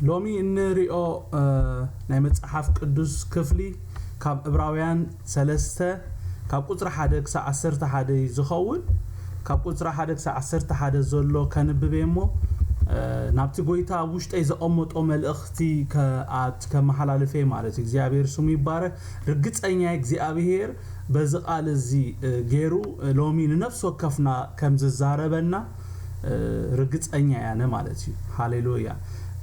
ሎሚ እንሪኦ ናይ መጽሓፍ ቅዱስ ክፍሊ ካብ ዕብራውያን ሰለስተ ካብ ቁጽሪ ሓደ ክሳብ ዓሰርተ ሓደ እዩ ዝኸውን። ካብ ቁጽሪ ሓደ ክሳብ ዓሰርተ ሓደ ዘሎ ከንብብ እየ እሞ ናብቲ ጎይታ ኣብ ውሽጠይ ዘቐመጦ መልእኽቲ ከመሓላልፈ ማለት እዩ። እግዚኣብሔር ስሙ ይባረክ። ርግጸኛ እግዚኣብሔር በዚ ቃል እዚ ገይሩ ሎሚ ንነፍሲ ወከፍና ከም ዝዛረበና ርግጸኛ እያነ ማለት እዩ። ሃሌሉያ።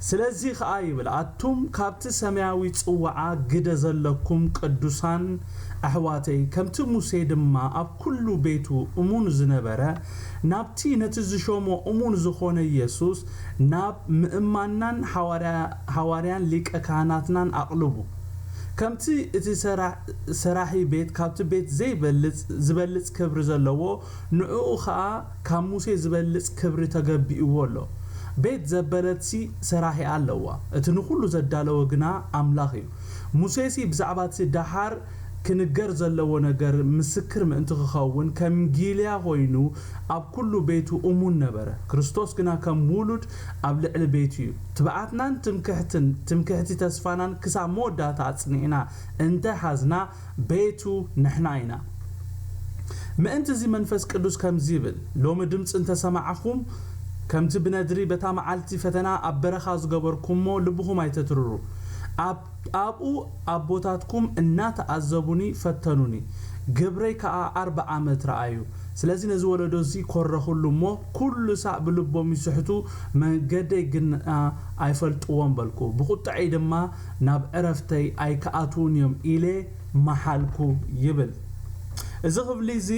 ስለዚ ኸኣ ይብል፣ ኣቱም ካብቲ ሰማያዊ ጽዋዓ ግደ ዘለኩም ቅዱሳን ኣሕዋተይ፣ ከምቲ ሙሴ ድማ ኣብ ኩሉ ቤቱ እሙን ዝነበረ፣ ናብቲ ነቲ ዝሾሞ እሙን ዝኾነ ኢየሱስ ናብ ምእማንናን ሓዋርያ-፣ ሓዋርያን ሊቀ ካህናትናን ኣቕልቡ። ከምቲ እቲ ሰራ-፣ ሰራሒ ቤት ካብቲ ቤት ዘይበልጽ፣ ዝበልጽ ክብሪ ዘለዎ፣ ንዕኡ ኸኣ ካብ ሙሴ ዝበልጽ ክብሪ ተገቢእዎ ኣሎ። ቤት ዘበለትሲ ሰራሒ ኣለዋ፣ እቲ ንኹሉ ዘዳለወ ግና ኣምላኽ እዩ። ሙሴሲ ብዛዕባ እቲ ደሓር ክንገር ዘለዎ ነገር ምስክር ምእንቲ ክኸውን ከም ጊልያ ኮይኑ ኣብ ኩሉ ቤቱ እሙን ነበረ። ክርስቶስ ግና ከም ውሉድ ኣብ ልዕሊ ቤቱ እዩ። ትብዓትናን ትምክሕትን፣ ትምክሕቲ ተስፋናን ክሳብ መወዳእታ ኣጽኒዕና እንተ ሓዝና፣ ቤቱ ንሕና ኢና። ምእንቲ እዚ መንፈስ ቅዱስ ከምዚ ይብል፣ ሎሚ ድምፂ እንተሰማዕኹም፣ ከምቲ ብነድሪ በታ መዓልቲ ፈተና ኣብ በረኻ ዝገበርኩሞ ልብኹም ኣይተትርሩ። ኣብ-፣ ኣብኡ ኣቦታትኩም እናተኣዘቡኒ ፈተኑኒ፣ ግብረይ ከኣ ኣርብዓ ዓመት ረኣዩ። ስለዚ ነዚ ወለዶ እዚ ኮረኹሉ እሞ፣ ኩሉ ሳዕ ብልቦም ይስሕቱ፣ መንገደይ ግና ኣይፈልጥዎን በልኩ። ብቁጥዐይ ድማ ናብ ዕረፍተይ ኣይክኣትዉን እዮም ኢለ መሓልኩ ይብል። እዚ ክፍሊ እዚ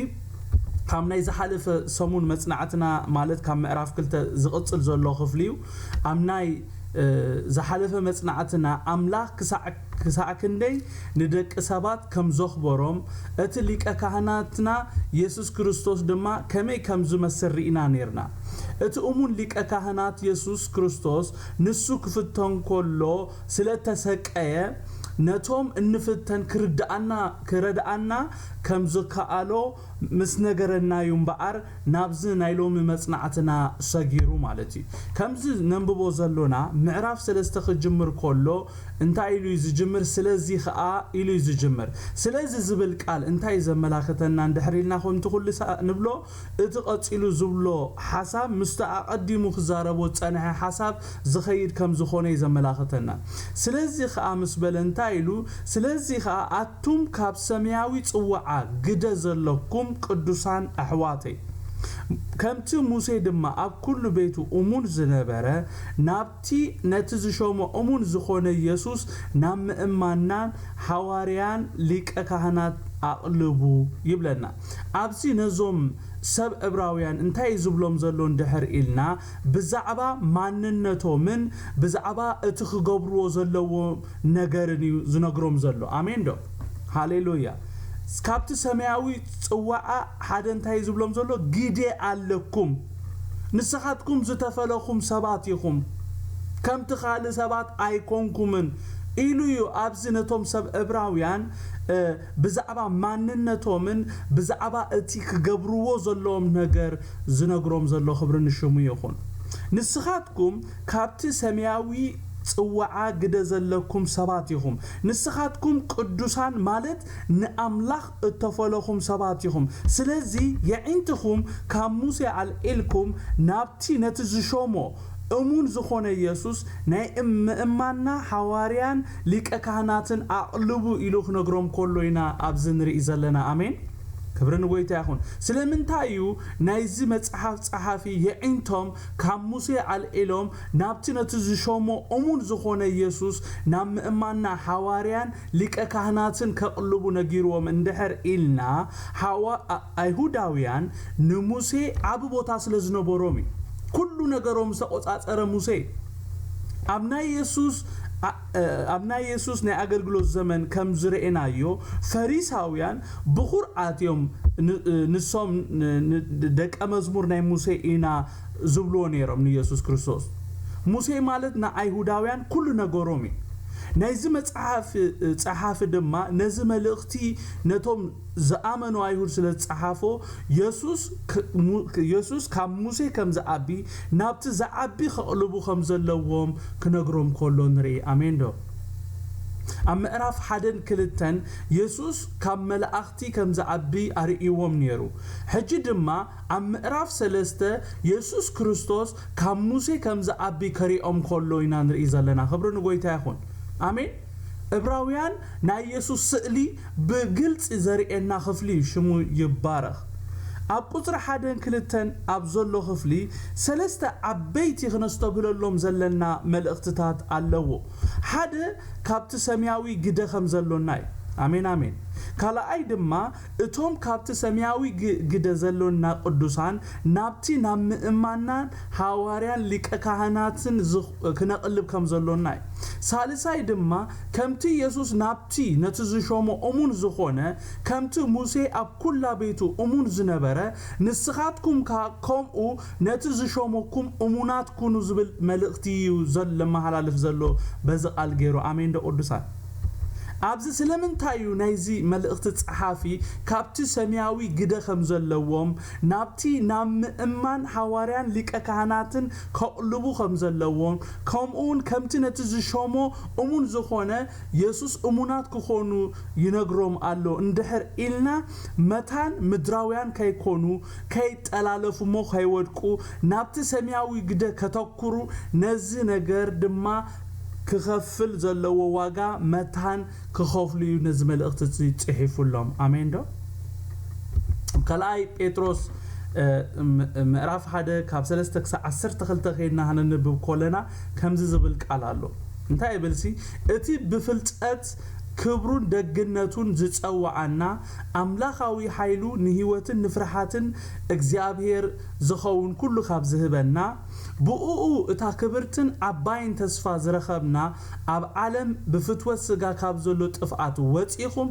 ካብ ናይ ዝሓለፈ ሰሙን መጽናዕትና፣ ማለት ካብ ምዕራፍ ክልተ ዝቕጽል ዘሎ ክፍሊ እዩ። ኣብ ናይ፣ እ፣ ዝሓለፈ መጽናዕትና ኣምላኽ ክሳዕ፣ ክሳዕ ክንደይ ንደቂ ሰባት ከም ዘኽበሮም፣ እቲ ሊቀ ካህናትና የሱስ ክርስቶስ ድማ ከመይ ከም ዝመስል ርኢና ኔርና። እቲ እሙን ሊቀ ካህናት የሱስ ክርስቶስ ንሱ ክፍተን ከሎ ስለ እተሰቀየ፣ ነቶም እንፍተን ክርድኣና፣ ክረድኣና ከም ዝከኣሎ ምስ ነገረና እዩ እምበኣር፣ ናብዚ ናይ ሎሚ መጽናዕትና ሰጊሩ ማለት እዩ። ከምዚ ነንብቦ ዘሎና፣ ምዕራፍ ሰለስተ ክጅምር ከሎ፣ እንታይ ኢሉ እዩ ዝጅምር? ስለዚ ኸኣ ኢሉ እዩ ዝጅምር። ስለዚ ዝብል ቃል እንታይ እዩ ዘመላኽተና እንድሕር ኢልና፣ ከምቲ ኩሉ ሳዕ ንብሎ፣ እቲ ቀጺሉ ዝብሎ ሓሳብ ምስቲ ኣቐዲሙ ክዛረቦ ዝጸንሐ ሓሳብ ዝኸይድ ከም ዝኾነ እዩ ዘመላኽተና። ስለዚ ኸኣ ምስ በለ እንታይ ኢሉ? ስለዚ ኸኣ ኣቱም ካብ ሰማያዊ ጽዋዓ ግደ ዘለኩም ቅዱሳን ኣሕዋተይ፣ ከምቲ ሙሴ ድማ ኣብ ኩሉ ቤቱ እሙን ዝነበረ፣ ናብቲ ነቲ ዝሾሞ እሙን ዝኾነ ኢየሱስ ናብ ምእማንናን ሓዋርያን ሊቀ ካህናት ኣቕልቡ ይብለና። ኣብዚ ነዞም ሰብ ዕብራውያን እንታይ እዩ ዝብሎም ዘሎ እንድሕር ኢልና፣ ብዛዕባ ማንነቶምን ብዛዕባ እቲ ክገብርዎ ዘለዎም ነገርን እዩ ዝነግሮም ዘሎ። ኣሜን ዶ? ሃሌሉያ። ካብቲ ሰማያዊ ጽዋዓ ሓደ እንታይ እዩ ዝብሎም ዘሎ? ግደ ኣለኩም። ንስኻትኩም ዝተፈለኹም ሰባት ኢኹም። ከምቲ ካልእ ሰባት ኣይኮንኩምን ኢሉ እዩ ኣብዚ ነቶም ሰብ ዕብራውያን፣ እ፣ ብዛዕባ ማንነቶምን ብዛዕባ እቲ ክገብርዎ ዘለዎም ነገር ዝነግሮም ዘሎ። ክብሪ ንሽሙ ይኹን። ንስኻትኩም ካብቲ ሰማያዊ ጽዋዓ ግደ ዘለኩም ሰባት ኢኹም። ንስኻትኩም ቅዱሳን ማለት ንኣምላኽ እተፈለኹም ሰባት ኢኹም። ስለዚ የዒንትኹም ካብ ሙሴ ኣልዒልኩም ናብቲ ነቲ ዝሾሞ እሙን ዝኾነ ኢየሱስ ናይ እም-፣ ምእማንና ሓዋርያን ሊቀ ካህናትን ኣቕልቡ ኢሉ ክነግሮም ከሎ ኢና ኣብዚ ንርኢ ዘለና። ኣሜን። ክብሪ ንጎይታ ይኹን። ስለምንታይ እዩ ናይዚ መጽሓፍ ጸሓፊ የዒንቶም ካብ ሙሴ ኣልዒሎም ናብቲ ነቲ ዝሾሞ እሙን ዝኾነ ኢየሱስ ናብ ምእማንና ሓዋርያን ሊቀ ካህናትን ከቕልቡ ነጊርዎም እንድሕር ኢልና፣ ሓዋ-፣ ኣ-፣ ኣይሁዳውያን ንሙሴ ዓቢ ቦታ ስለ ዝነበሮም እዩ። ኩሉ ነገሮም ዝተቖጻጸረ ሙሴ እዩ። ኣብ ናይ የሱስ ኣብ ናይ የሱስ ናይ ኣገልግሎት ዘመን ከም ዝረኤናዮ፣ ፈሪሳውያን ብኹርዓት እዮም ንሶም ደቀ መዝሙር ናይ ሙሴ ኢና ዝብልዎ ነይሮም ንየሱስ ክርስቶስ። ሙሴ ማለት ንኣይሁዳውያን ኩሉ ነገሮም እዩ። ናይዚ መጽሓፍ ጸሓፊ ድማ ነዚ መልእኽቲ ነቶም ዝኣመኑ ኣይሁድ ስለ ዝጸሓፎ፣ የሱስ ካብ ሙሴ ከም ዝዓቢ፣ ናብቲ ዝዓቢ ከቕልቡ ከም ዘለዎም ክነግሮም ከሎ ንርኢ። ኣሜን ዶ? ኣብ ምዕራፍ ሓደን ክልተን የሱስ ካብ መላእኽቲ ከም ዝዓቢ ኣርእይዎም ነይሩ። ሕጂ ድማ ኣብ ምዕራፍ ሰለስተ የሱስ ክርስቶስ ካብ ሙሴ ከም ዝዓቢ ከሪኦም ከሎ ኢና ንርኢ ዘለና። ክብሪ ንጎይታ ይኹን። ኣሜን። እብራውያን ናይ የሱስ ስእሊ ብግልጺ ዘርእየና ክፍሊ እዩ። ሽሙ ይባረኽ። ኣብ ቁጽሪ ሓደን ክልተን ኣብ ዘሎ ክፍሊ ሰለስተ ዓበይቲ ክነስተብህለሎም ዘለና መልእኽትታት ኣለዎ። ሓደ ካብቲ ሰማያዊ ግደ ከም ዘሎና እዩ። ኣሜን ኣሜን። ካልኣይ ድማ እቶም ካብቲ ሰማያዊ ግደ ዘሎና ቅዱሳን ናብቲ ናብ ምእማናን ሃዋርያን ሊቀ ካህናትን ክነቕልብ ከም ዘሎና እዩ። ሳልሳይ ድማ ከምቲ የሱስ ናብቲ ነቲ ዝሾሞ እሙን ዝኾነ ከምቲ ሙሴ ኣብ ኩላ ቤቱ እሙን ዝነበረ ንስኻትኩም ከምኡ ነቲ ዝሾመኩም እሙናት ኩኑ ዝብል መልእኽቲ እዩ ዘመሓላልፍ ዘሎ። በዚ ቃል ገይሩ ኣሜን ዶ ቅዱሳን? ኣብዚ ስለምንታይ እዩ ናይዚ መልእኽቲ ጸሓፊ ካብቲ ሰማያዊ ግደ ከም ዘለዎም ናብቲ ናብ ምእማን ሃዋርያን ሊቀ ካህናትን ከቕልቡ ከም ዘለዎም ከምኡውን ከምቲ ነቲ ዝሾሞ እሙን ዝኾነ የሱስ እሙናት ክኾኑ ይነግሮም ኣሎ እንድሕር ኢልና መታን ምድራውያን ከይኮኑ ከይጠላለፉ እሞ ከይወድቁ ናብቲ ሰማያዊ ግደ ከተኩሩ ነዚ ነገር ድማ ክኸፍል ዘለዎ ዋጋ መታን ክኸፍሉ እዩ ነዚ መልእኽቲ ጽሒፉሎም። ኣሜን ዶ? ካልኣይ ጴጥሮስ ምዕራፍ ሓደ ካብ ሰለስተ ክሳብ ዓሰርተ ክልተ ከይድና ሃነንብብ ኮለና ከምዚ ዝብል ቃል ኣሎ። እንታይ ይብል ሲ? እቲ ብፍልጠት ክብሩን ደግነቱን ዝጸዋዓና ኣምላኻዊ ሓይሉ ንህይወትን ንፍርሓትን እግዚኣብሔር ዝኸውን ኩሉ ካብ ዝህበና ብእኡ እታ ክብርትን ዓባይን ተስፋ ዝረኸብና ኣብ ዓለም ብፍትወት ስጋ ካብ ዘሎ ጥፍኣት ወጺኹም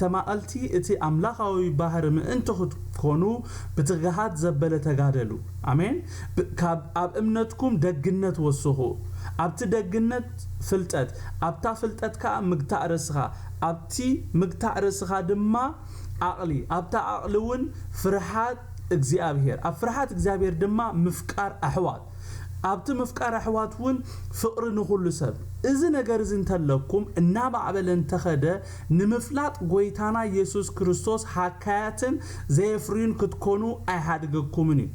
ተማኣልቲ እቲ ኣምላኻዊ ባህሪ ምእንቲ ክትኮኑ ብትግሃት ዘበለ ተጋደሉ። ኣሜን። ካብ ኣብ እምነትኩም ደግነት ወስኹ፣ ኣብቲ ደግነት ፍልጠት፣ ኣብታ ፍልጠት ከኣ ምግታእ ርእስኻ፣ ኣብቲ ምግታእ ርእስኻ ድማ ዓቕሊ፣ ኣብታ ዓቕሊ እውን ፍርሃት እግዚኣብሔር፣ ኣብ ፍርሃት እግዚኣብሔር ድማ ምፍቃር ኣሕዋት፣ ኣብቲ ምፍቃር ኣሕዋት እውን ፍቕሪ ንኹሉ ሰብ። እዚ ነገር እዚ እንተለኩም እናማዕበለ እንተኸደ ንምፍላጥ ጐይታና ኢየሱስ ክርስቶስ ሃካያትን ዘየፍርዩን ክትኮኑ ኣይሓድገኩምን እዩ።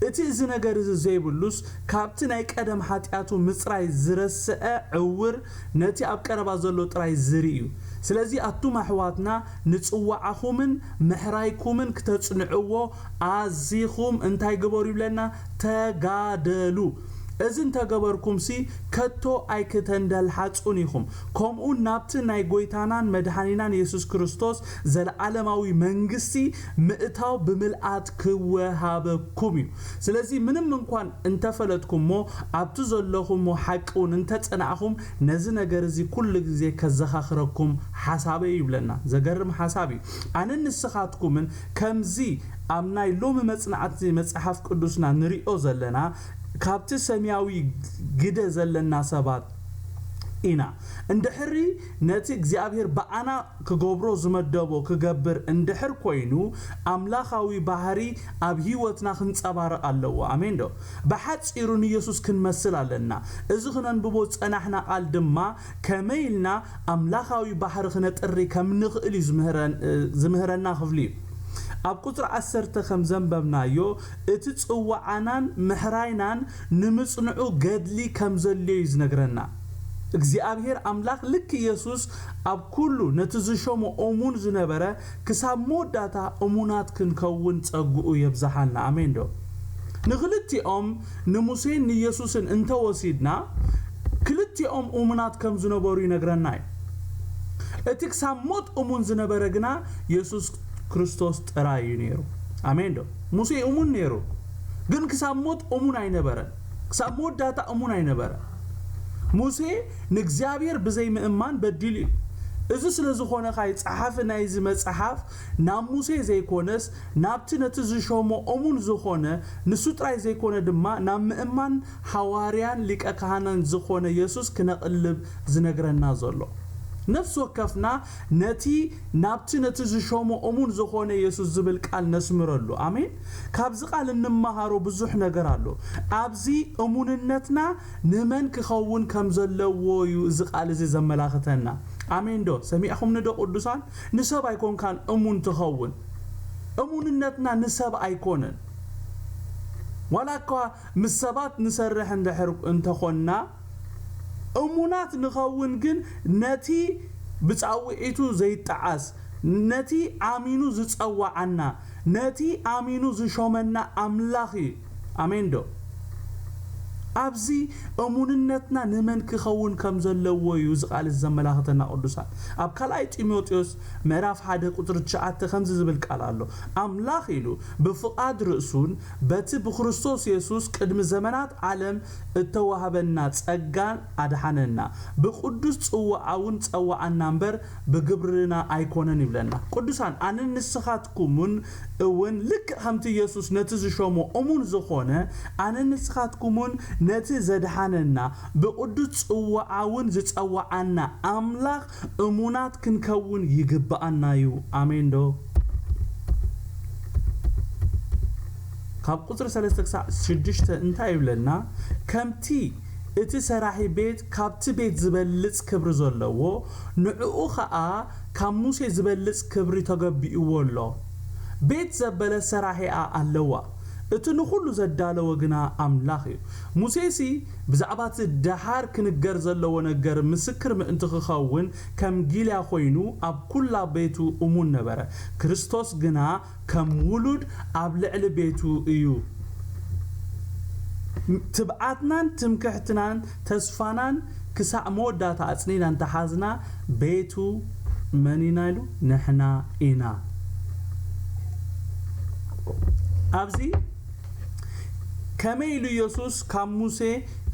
እቲ እዚ ነገር እዚ ዘይብሉስ ካብቲ ናይ ቀደም ሓጢኣቱ ምጽራይ ዝረስዐ ዕውር ነቲ ኣብ ቀረባ ዘሎ ጥራይ ዝርኢ እዩ። ስለዚ ኣቱም ኣሕዋትና ንጽዋዓኹምን ምሕራይኩምን ክተጽንዕዎ ኣዚኹም እንታይ ግበሩ ይብለና? ተጋደሉ። እዚ እንተገበርኩምሲ ከቶ ኣይክተንደልሓጹን ኢኹም፣ ከምኡ ናብቲ ናይ ጐይታናን መድሓኒናን የሱስ ክርስቶስ ዘለዓለማዊ መንግስቲ ምእታው ብምልኣት ክወሃበኩም እዩ። ስለዚ ምንም እንኳን እንተፈለጥኩሞ ኣብቲ ዘለኹሞ ሓቂ እውን እንተጸናዕኹም ነዚ ነገር እዚ ኩሉ ግዜ ከዘኻኽረኩም ሓሳበይ ይብለና። ዘገርም ሓሳብ እዩ። ኣነን ንስኻትኩምን ከምዚ ኣብ ናይ ሎሚ መጽናዕቲ መጽሓፍ ቅዱስና ንሪኦ ዘለና ካብቲ ሰማያዊ ግደ ዘለና ሰባት ኢና። እንድሕሪ ነቲ እግዚኣብሔር ብኣና ክገብሮ ዝመደቦ ክገብር እንድሕር ኮይኑ ኣምላኻዊ ባህሪ ኣብ ህይወትና ክንጸባረቕ ኣለዎ። ኣሜን ዶ? ብሓጺሩ ንየሱስ ክንመስል ኣለና። እዚ ክነንብቦ ዝጸናሕና ቃል ድማ ከመይ ኢልና ኣምላኻዊ ባህሪ ክነጥሪ ከም ንኽእል እዩ ዝምህረን- ዝምህረና ክፍሊ እዩ። ኣብ ቁጽሪ ዓሰርተ ከም ዘንበብናዮ እቲ ጽዋዓናን ምሕራይናን ንምጽንዑ ገድሊ ከም ዘድልዮ እዩ ዝነግረና። እግዚኣብሔር ኣምላኽ ልክ ኢየሱስ ኣብ ኩሉ ነቲ ዝሸሞ እሙን ዝነበረ ክሳብ መወዳእታ እሙናት ክንከውን ጸግኡ የብዝሓልና። ኣሜን ዶ? ንክልቲኦም ንሙሴን ንኢየሱስን እንተወሲድና ክልቲኦም እሙናት ከም ዝነበሩ ይነግረና እዩ። እቲ ክሳብ ሞት እሙን ዝነበረ ግና የሱስ ክርስቶስ ጥራይ እዩ ነይሩ። ኣሜን ዶ? ሙሴ እሙን ነይሩ፣ ግን ክሳብ ሞት እሙን ኣይነበረን። ክሳብ መወዳእታ እሙን ኣይነበረን። ሙሴ ንእግዚኣብሔር ብዘይምእማን በዲሉ እዩ። እዚ ስለ ዝኾነ ኸኣ ጸሓፊ ናይዚ መጽሓፍ ናብ ሙሴ ዘይኮነስ ናብቲ ነቲ ዝሾሞ እሙን ዝኾነ፣ ንሱ ጥራይ ዘይኮነ ድማ ናብ ምእማን ሃዋርያን ሊቀ ካህናን ዝኾነ የሱስ ክነቕልብ ዝነግረና ዘሎ። ነፍሲ ወከፍና ነቲ ናብቲ ነቲ ዝሾሞ እሙን ዝኾነ የሱስ ዝብል ቃል ነስምረሉ። ኣሜን። ካብዚ ቃል እንመሃሮ ብዙሕ ነገር ኣሎ። ኣብዚ እሙንነትና ንመን ክኸውን ከም ዘለዎ እዩ እዚ ቃል እዚ ዘመላኽተና። ኣሜን ዶ? ሰሚዕኹምኒ ዶ ቅዱሳን? ንሰብ ኣይኮንካን እሙን ትኸውን። እሙንነትና ንሰብ ኣይኮነን። ዋላ እኳ ምስ ሰባት ንሰርሕ እንድሕር እንተኾንና፣ እሙናት ንኸውን ግን ነቲ ብጻውዒቱ ዘይጠዓስ፣ ነቲ ኣሚኑ ዝጸዋዓና፣ ነቲ ኣሚኑ ዝሾመና ኣምላኽ እዩ። ኣሜን ዶ? ኣብዚ እሙንነትና ንመን ክኸውን ከም ዘለዎ እዩ እዚ ቃል እዚ ዘመላኽተና ቅዱሳን። ኣብ ካልኣይ ጢሞቴዎስ ምዕራፍ ሓደ ቁጽሪ ትሽዓተ ከምዚ ዝብል ቃል ኣሎ። ኣምላኽ ኢሉ ብፍቓድ ርእሱን በቲ ብክርስቶስ የሱስ ቅድሚ ዘመናት ዓለም እተዋህበና ጸጋን ኣድሓነና። ብቅዱስ ጽዋዓ እውን ጸዋዓና እምበር ብግብርና ኣይኮነን ይብለና። ቅዱሳን፣ ኣነን ንስኻትኩምን እውን ልክዕ ከምቲ የሱስ ነቲ ዝሾሞ እሙን ዝኾነ፣ ኣነን ንስኻትኩምን ነቲ ዘድሓነና ብቅዱስ ጽዋዓ እውን ዝጸዋዓና ኣምላኽ እሙናት ክንከውን ይግብኣና እዩ። ኣሜን ዶ? ካብ ቁጽሪ ሰለስተ ክሳዕ ሽዱሽተ እንታይ ይብለና? ከምቲ እቲ ሰራሒ ቤት ካብቲ ቤት ዝበልጽ ክብሪ ዘለዎ፣ ንዕኡ ኸኣ ካብ ሙሴ ዝበልጽ ክብሪ ተገቢእዎ ኣሎ። ቤት ዘበለት ሰራሒኣ ኣለዋ፣ እቲ ንኹሉ ዘዳለወ ግና ኣምላኽ እዩ። ሙሴሲ ብዛዕባ እቲ ደሓር ክንገር ዘለዎ ነገር ምስክር ምእንቲ ክኸውን ከም ጊልያ ኮይኑ ኣብ ኩላ ቤቱ እሙን ነበረ። ክርስቶስ ግና ከም ውሉድ ኣብ ልዕሊ ቤቱ እዩ። ትብዓትናን ትምክሕትናን ተስፋናን ክሳዕ መወዳእታ ኣጽኒና እንተሓዝና፣ ቤቱ መን ኢና ኢሉ? ንሕና ኢና። ኣብዚ ከመይ ኢሉ የሱስ ካብ ሙሴ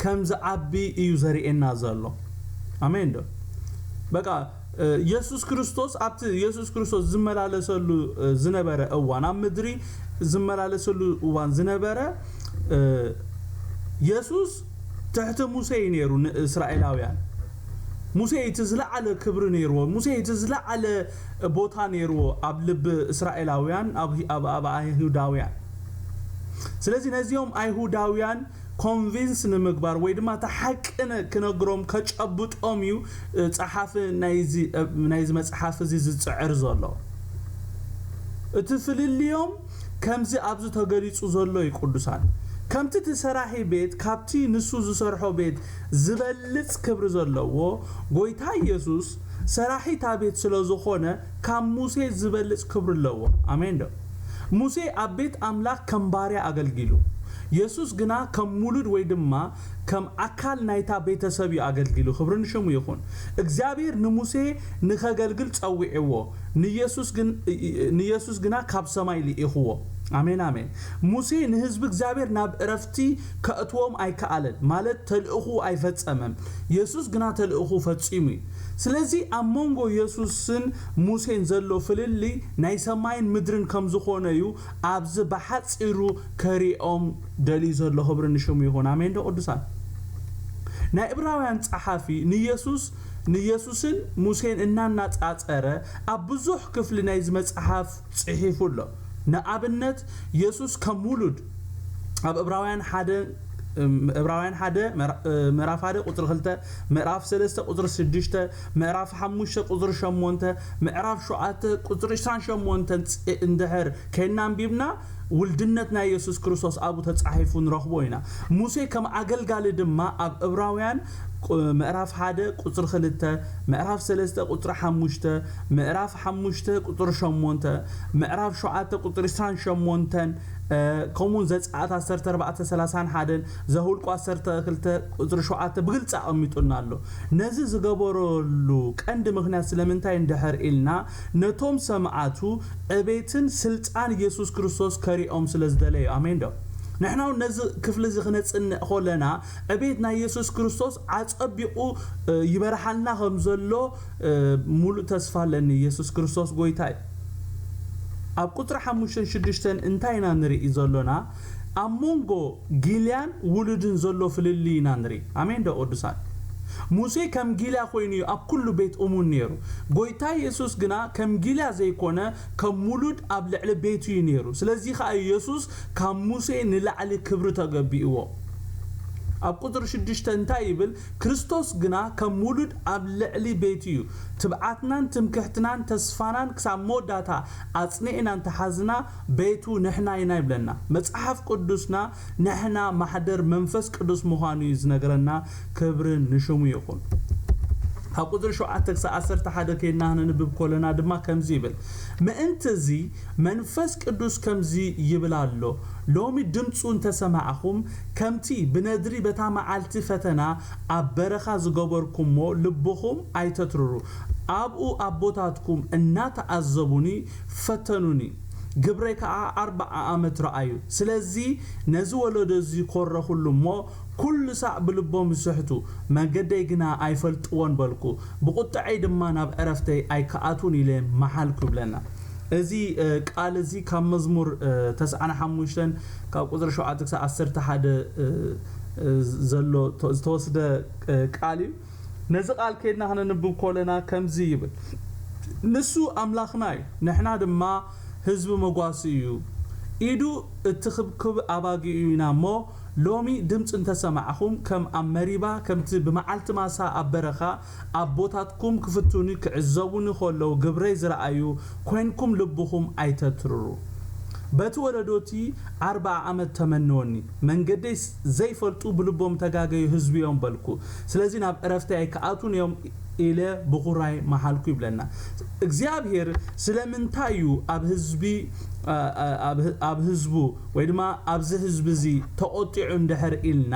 ከም ዝዓቢ እዩ ዘርእየና ዘሎ። ኣሜን ዶ? በቃ፣ እ፣ የሱስ ክርስቶስ ኣብቲ የሱስ ክርስቶስ ዝመላለሰሉ፣ እ፣ ዝነበረ እዋን፣ ኣብ ምድሪ ዝመላለሰሉ እዋን ዝነበረ፣ እ፣ የሱስ ትሕቲ ሙሴ እዩ ነይሩ ንእስራኤላውያን። ሙሴ እቲ ዝለዓለ ክብሪ ነይርዎ። ሙሴ እቲ ዝለዓለ ቦታ ነይርዎ ኣብ ልቢ እስራኤላውያን፣ ኣብ፣ ኣብ፣ ኣብ ኣይሁዳውያን። ስለዚ ነዚኦም ኣይሁዳውያን ኮንቪንስ ንምግባር ወይ ድማ እቲ ሓቂ ነ-፣ ክነግሮም ከጨብጦም እዩ፣ እ፣ ጸሓፊ ናይዚ፣ እ፣ ናይዚ መጽሓፍ እዚ ዝጽዕር ዘሎ። እቲ ፍልልዮም ከምዚ ኣብዚ ተገሊጹ ዘሎ እዩ ቅዱሳን። ከምቲ እቲ ሰራሒ ቤት ካብቲ ንሱ ዝሰርሖ ቤት ዝበልጽ ክብሪ ዘለዎ፣ ጎይታ ኢየሱስ ሰራሒ እታ ቤት ስለ ዝኾነ ካብ ሙሴ ዝበልጽ ክብሪ ኣለዎ። ኣሜን ዶ? ሙሴ ኣብ ቤት ኣምላኽ ከም ባርያ ኣገልጊሉ፣ የሱስ ግና ከም ውሉድ ወይ ድማ ከም ኣካል ናይታ ቤተሰብ እዩ ኣገልጊሉ። ክብሪ ንሽሙ ይኹን። እግዚኣብሔር ንሙሴ ንኸገልግል ጸዊዕዎ፣ ንየሱስ ግን-፣ ንየሱስ ግና ካብ ሰማይ ልኢኽዎ። ኣሜን፣ ኣሜን። ሙሴ ንህዝቢ እግዚኣብሔር ናብ ዕረፍቲ ከእትዎም ኣይከኣለን፣ ማለት ተልእኹ ኣይፈጸመን። የሱስ ግና ተልእኹ ፈጺሙ እዩ። ስለዚ ኣብ መንጎ የሱስን ሙሴን ዘሎ ፍልልይ ናይ ሰማይን ምድርን ከም ዝኾነ እዩ ኣብዚ ብሓጺሩ ከሪኦም ደልዩ ዘሎ። ክብሪ ንሽሙ ይኹን። ኣሜን ዶ ቅዱሳን? ናይ ዕብራውያን ጸሓፊ ንየሱስ፣ ንየሱስን ሙሴን እናናጻጸረ ኣብ ብዙሕ ክፍሊ ናይዚ መጽሓፍ ጽሒፉ ኣሎ። ንኣብነት፣ የሱስ ከም ውሉድ ኣብ ዕብራውያን ሓደ፣ እም፣ ዕብራውያን ሓደ ምዕራ-፣ እ፣ ምዕራፍ ሓደ ቁጽሪ ክልተ፣ ምዕራፍ ሰለስተ ቁጽሪ ሽዱሽተ፣ ምዕራፍ ሓሙሽተ ቁጽሪ ሸሞንተ፣ ምዕራፍ ሸውዓተ ቁጽሪ ዕስራን ሸሞንተን ጽ-፣ እንድሕር ከይና ኣንቢብና፣ ውልድነት ናይ የሱስ ክርስቶስ ኣብኡ ተጻሒፉ ንረኽቦ ኢና። ሙሴ ከም ኣገልጋሊ ድማ ኣብ ዕብራውያን ቁ-፣ ምዕራፍ ሓደ ቁጽሪ ክልተ፣ ምዕራፍ ሰለስተ ቁጽሪ ሓሙሽተ፣ ምዕራፍ ሓሙሽተ ቁጽሪ ሸሞንተ፣ ምዕራፍ ሸውዓተ ቁጽሪ ዕስራን ሸሞንተን፣ እ፣ ከምኡውን ዘጸኣት ዓሰርተ ኣርባዕተ ሰላሳን ሓደን፣ ዘኍልቁ ዓሰርተ ክልተ ቁጽሪ ሸውዓተ ብግልጺ ኣቐሚጡልና ኣሎ። ነዚ ዝገበረሉ ቀንዲ ምኽንያት ስለምንታይ እንድሕር ኢልና፣ ነቶም ሰማዕቱ ዕቤትን ስልጣን የሱስ ክርስቶስ ከሪኦም ስለ ዝደለዩ። ኣሜን ዶ? ንሕና እውን ነዚ ክፍሊ እዚ ክነጽንዕ ከለና ዕቤት ናይ የሱስ ክርስቶስ ኣጸቢቑ ይበርሓልና ከም ዘሎ ሙሉእ ተስፋ ኣለኒ። የሱስ ክርስቶስ ጎይታ እዩ። ኣብ ቁጽሪ ሓሙሽተን ሽዱሽተን እንታይ ኢና ንርኢ ዘሎና? ኣብ መንጎ ጊልያን ውሉድን ዘሎ ፍልልይ ኢና ንርኢ። ኣሜን ዶ ቅዱሳን? ሙሴ ከም ጊልያ ኮይኑ እዩ ኣብ ኩሉ ቤት እሙን ነይሩ። ጎይታ የሱስ ግና ከም ጊልያ ዘይኮነ ከም ውሉድ ኣብ ልዕሊ ቤቱ እዩ ነይሩ። ስለዚ ከኣ የሱስ ካብ ሙሴ ንላዕሊ ክብሪ ተገቢእዎ። ኣብ ቁጽሪ ሽዱሽተ እንታይ ይብል? ክርስቶስ ግና ከም ውሉድ ኣብ ልዕሊ ቤቱ እዩ። ትብዓትናን ትምክሕትናን ተስፋናን ክሳብ መወዳእታ ኣጽኒዕና እንተሓዝና ቤቱ ንሕና ኢና ይብለና። መጽሓፍ ቅዱስና ንሕና ማሕደር መንፈስ ቅዱስ ምዃኑ እዩ ዝነግረና። ክብሪ ንሽሙ ይኹን። ካብ ቁጽሪ ሸውዓተ ክሳብ ዓሰርተ ሓደ ከይድና ክነንብብ ከለና ድማ ከምዚ ይብል፣ ምእንቲ እዚ መንፈስ ቅዱስ ከምዚ ይብል ኣሎ፣ ሎሚ ድምፁ እንተሰማዕኹም፣ ከምቲ ብነድሪ በታ መዓልቲ ፈተና ኣብ በረኻ ዝገበርኩሞ ልብኹም ኣይተትርሩ። ኣብኡ ኣቦታትኩም እናተኣዘቡኒ ፈተኑኒ፣ ግብረይ ከዓ ኣርብዓ ዓመት ረኣዩ። ስለዚ ነዚ ወለዶ እዚ ኮረኹሉ እሞ፣ ኩሉ ሳዕ ብልቦም ይስሕቱ፣ መንገደይ ግና ኣይፈልጥዎን በልኩ፣ ብቁጥዐይ ድማ ናብ ዕረፍተይ ኣይክኣትዉን ኢለ መሓልኩ ይብለና። እዚ ቃል እዚ ካብ መዝሙር ተስዓን ሓሙሽተን ካብ ቁፅሪ ሸውዓተ ክሳብ ዓሰርተ ሓደ ዘሎ ዝተወስደ ቃል እዩ። ነዚ ቃል ከይድና ክነንብብ ከለና ከምዚ ይብል፣ ንሱ ኣምላኽና እዩ፣ ንሕና ድማ ህዝቢ መጓሲ እዩ። ኢዱ እትኽብክብ ኣባጊኡ ኢና እሞ፣ ሎሚ ድምፂ እንተሰማዕኹም፣ ከም ኣብ መሪባ፣ ከምቲ ብመዓልቲ ማሳ ኣብ በረኻ፣ ኣቦታትኩም ክፍትኑኒ ክዕዘቡኒ ከለዉ ግብረይ ዝረኣዩ ኮይንኩም ልብኹም ኣይተትርሩ። በቲ ወለዶቲ ኣርብዓ ዓመት ተመነወኒ፣ መንገደይ ዘይፈልጡ ብልቦም ተጋገዩ ህዝቢ እዮም በልኩ። ስለዚ ናብ ዕረፍተይ ኣይክኣቱን እዮም ኢለ ብኹራይ መሓልኩ ይብለና እግዚኣብሔር። ስለምንታይ እዩ ኣብ ህዝቢ ኣብ ህዝቡ ወይ ድማ ኣብዚ ህዝቢ እዚ ተቆጢዑ እንድሕር ኢልና